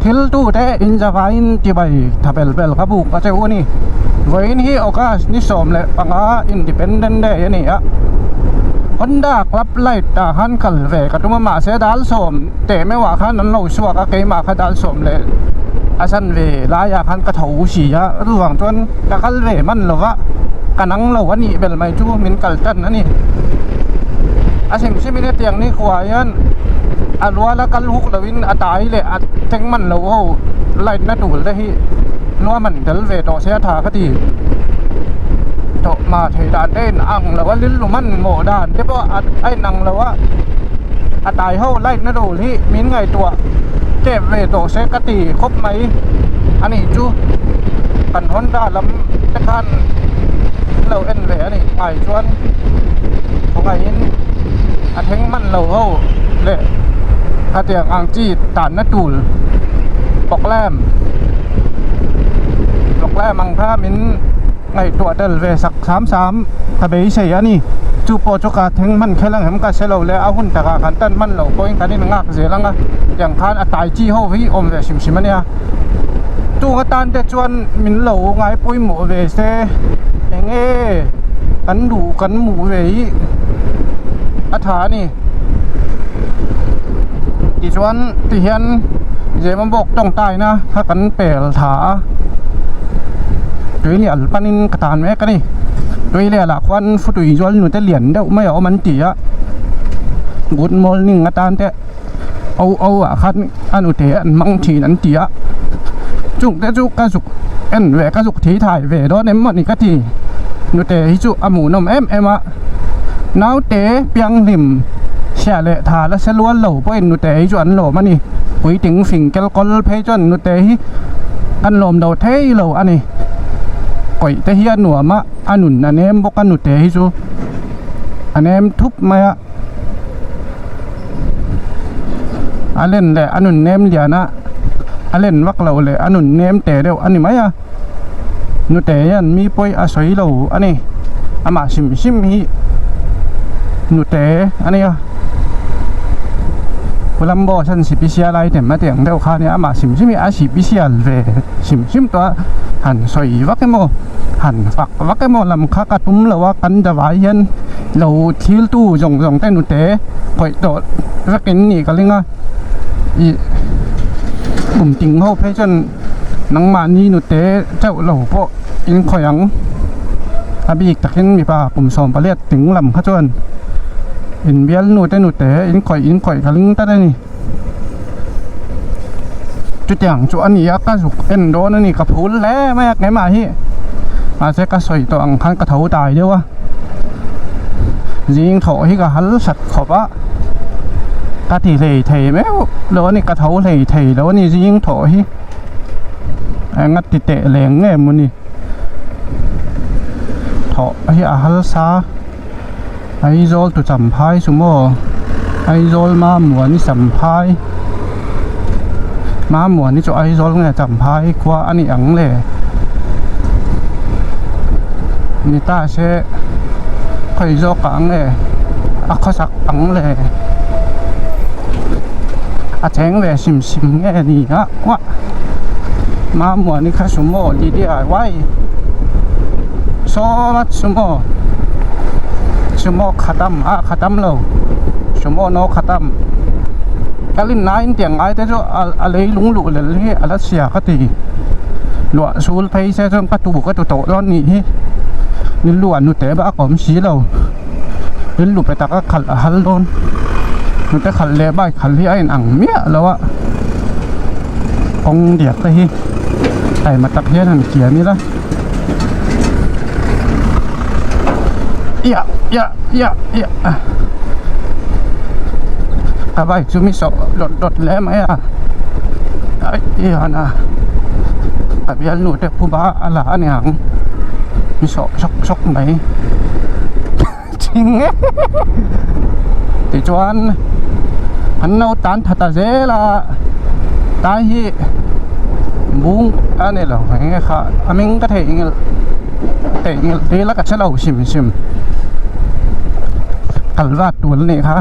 Thil tute in zavaiin chibai tha bel bel ka buk a che u a ni. Vawiin hi August ni 15 Independent Day a ni a. Honda Club Light ah khan kal ve ka tum a mahse dal sawm teh meuh ah khan an lo chhuak a keimah kha dal sawm leh a zan ve laiah khan ka tho si a chuvang chuan ka kal ve hman lo va ka nang lo a nih bel mai chu min kal tan a ni. A hrim hrim in hetiang ni khuaah hian a ruala kal huk lo in a tai leh a thleng man lo ho light na tul te hi nuam an tel ve tawh se a tha ka ti tawh mah theih dan te in ang lo a lil lum an mawh dan te pawh a in ang lo a a tai ho light na tul hi min ngaihtuah tep ve tawh se ka ti khawp mai a nih chu kan Honda lam te khan an lo en ve a nih ngai chuan khawngaihin a thleng hman lo ho leh khatiang ang chi tanna tul bawklem bawklem ang kha min ngaihtuah tel ve sak sam sam ka beisei a ni chu pawh chu ka thleng hman khelh ang em ka hre lo le a hun takah kan tan hman loh pawhin kan in nghak zel ang a tiang khan a tai chi ho hi awm ve hrim hrim a nia chung atan te chuan min lo ngai pawimawh ve se eng nge kan duh kan hmuh ve hi a tha a ni tichuan tihian Zemabawk tawngtaina kha kan pel tha a tui lian panin ka tan mek a ni tui lian ah khuan futui zual nute lian deuh mai a awm an ti a good morning atan te o o ah khan a nute an hmang thin an ti a chung te chu ka zuk en ve ka zuk thei thai ve dawn em mawni ka ti nute hi chu a hmuhnawm em em a naute pianghlim chhia leh tha la se lual lo pawhin nute hi chu an lawm a ni puitling fing kel kawl phei chuan nute hi an lawm lo thei lo a ni kawih te hi a nuam a a nun a nem bawk a nute hi chu a nem thup mai a. A len leh a nun nem lian a a len vak loh leh a nun nem teh deuh a ni mai a nute hian mi pawi a sawi lo a ni amah hrim hrim hi nute a nia Colombo hian sipisial item a tih ang deuh kha a nia amah hrim hrim hi a sipisial ve hrim hrim tawh a han sawi vak emaw han fak vak emaw lam kha ka tum lo a kan davai hian. Lo thil tu zawng zawng te nute khawih tawh vek in nih ka ling a ih kum ting ho phei chuan nangmahni nute chauh lo pawh in khawih ang a bik takin mipa kum 18 ting lam kha chuan inbial nu te nute in khawih in khawih ka ling tlat a ni chutiang chu a ni a ka zuk en dawn a ni ka phul hle mai a keimah hi mahse ka sawi tawh ang khan ka tho tai deuh a. Zing thawh hi ka hal hrat khawp a ka ti hlei thei meuh lo a ni ka tho hlei thei lo a ni zing thawh hi eng a ti teh leng nge maw ni thawh hi a hal sa Aizawl tu champhai chu maw Aizawl Mamuani champhai Mamuani chu Aizawl nge champhai khua a ni ang le. Ni ta se khawi zawk ah nge a khawsak ang le a cheng ve hrim hrim nge ni a uah Mamuani kha sumo DDIY saw vat sumo sumo khatam a khatam lo sumo no khatam kalin nai in tiang ngai te chu a leilung luh lel hi a la chhia ka ti. Luah sul phei se chuan ka tu ka tu tawh dawn nih hi ni luah nute bak a awm si lo thil lu pe tak a khalh a hal dawn nute khalh leh bike khalh hi a in ang miah lo a kawng diak te hi taima tak hian han kian ila iah iah iah iah ka bike chu mi sawh dawt dawt hle mai a aih a ka bialnu te phuba a la a niang mi sawh sawk sawk mai thing e tichuan an lo tan tha ta zel a tai hi bung a ni lo eng nge kha a hming ka theih nghilh theih nghilh tir la ka hre lo hrim hrim kalvat tur a nih kha.